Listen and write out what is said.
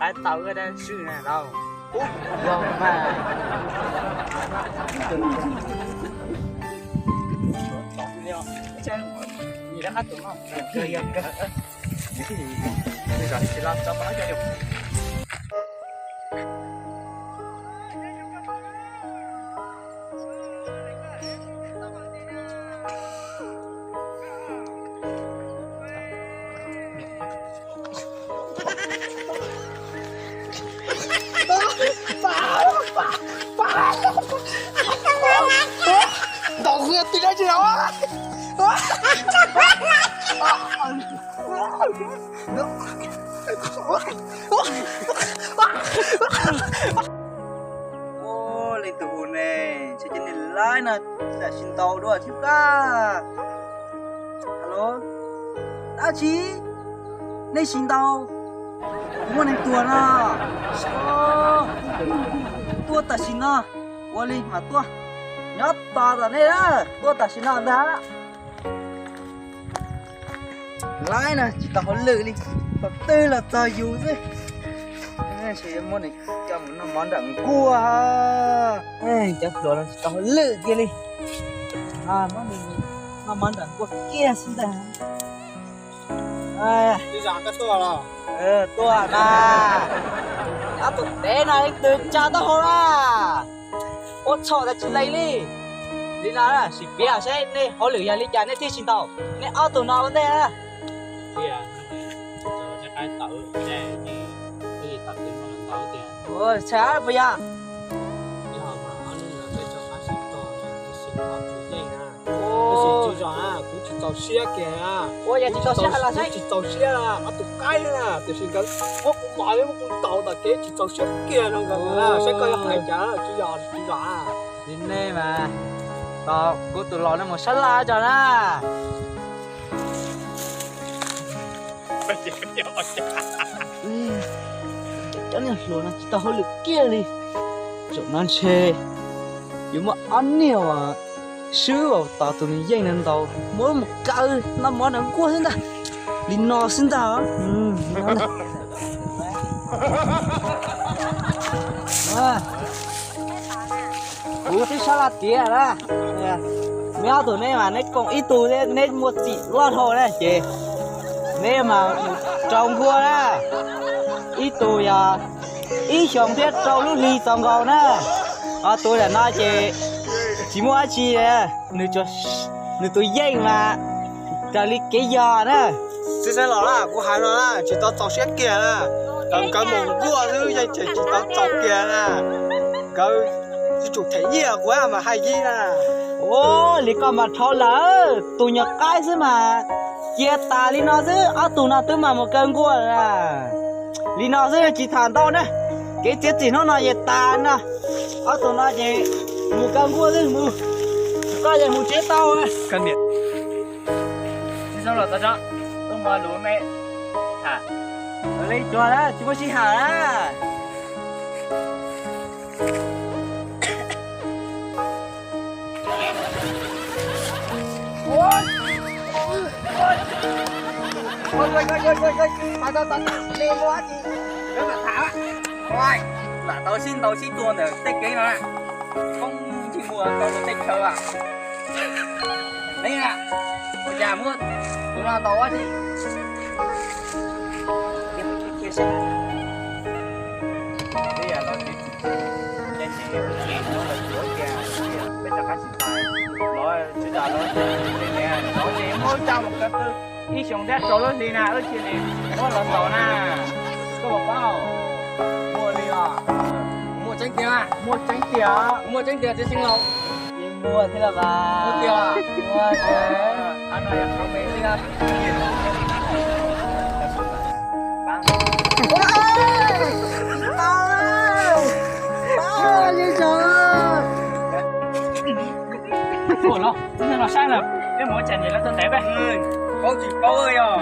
Qab tau wb dab swb na lauj. Ub, yog mas. Ntaus hwj tib dab tsi los? Ua, leej twg hu ne, ntshe cov niag laib no lam sis ntaus dua thiab kab. Alo, dab tsi? Nej sis ntaus? Muaj neeg tuag no? Tuaj tam sim no. Ua li mas tuaj, nyob tos tom nej, tuaj tam sim no ntag. Laib no tsis tau hauj lwm li, thaum twg los txog yus xwb. Ntshe muab nws coj mus noj mov nram nkuaj. Cov hluas no tsis tau hauj lwm kiag li. Muab nws noj mov nram nkuaj kiag xwb ntag. Tuaj mas, ob tug dev no leej twg tsa taub hau na? Ua txhaum tas tsis lees li. Li no sim piav saib nej hauj lwm yog li cas nej thiaj tsis ntaus nej ob tug no ua ntej na. Tshaj puas yog? Tab sis tsis zom na, kuv tsis txaus siab kiag na. Ua yog tsis txaus siab los saib, tsis txaus siab na, ob tug qaib na, tiam sis nkawd muab kuv mos thiab muab kuv ntaus tom kev tsis txaus siab kiag no nkawd na, saib koj yuav hais cas, tsis zom, tsis zom na. Li nej mas, tos kuv tus laus no mus sab laj tso na. Cov niag hluas no tsis tau hauj lwm kiag li. Zaum no ntshe yuav muaj ob niag uas swb uas tos tus nws yeej no ntaus, muab mus kaw noj mov nram nkuaj xwb ntag. Li no xwb ntag. Kuv twb sab laj tiav na. Neb ob tug neb mas neb koom ib tug thiab neb muaj txim loj dhau na ces neb mas mus rau nkuaj na. Ib tug yog ib xyoos thiab rau lub hli txaus nkaus na. Ho tus ntawm no ces tsis muaj dab tsi, nws tus yeej mas raws li kev yog na. Txiv Xeev Laus na, kuv hais no na, tsis tau txaus siab kiag na. Tawm nkawd mus nkuaj xwb yeej tseem tsis tau txaus kiag na. Nkawd yuav tsum them nyiaj kuv mas hais li na. Ua li koj mas dhau lawm, tus nyuam qaib xwb mas cia tas li no xwb, ob tug no twb mas mus kaw nkuaj lawm. Li no xwb tsis tham ntau na, kev txiav txim hnub no ces tas no. Ob tug no ces mus kaw nkuaj xwb mus, koj ces mus tsev tau. Txiv Xeev Laus tau tso, tuaj mus lus me tham. Li cuag na, tsis muaj sij hawm na. Lam tau sib ntaus sib tua ntawm tej kev no, koob ntsej muag ntaus tej chaw. Ne, ua cas muab tus no ntaus ua si? Peb rov qab tsis tau los tsis tau los, muab coj mus kaw tw ib xyoos thiab rau lub hli na wb thiaj li muab los ntaus na. Koj puas paub? Muaj li os. Muaj tseeb tiag. Muaj tseeb tiag. Muaj tseeb tiag txiv Xeev Laus. Yeej muaj thiab los mas. Muaj tiag. Muaj tiag. Qhov no yog qhov me thiab. Ua los, txij no los saib lawm, peb mus ua cas niam lawv tuaj ntev peb. Paub tsis paub yog.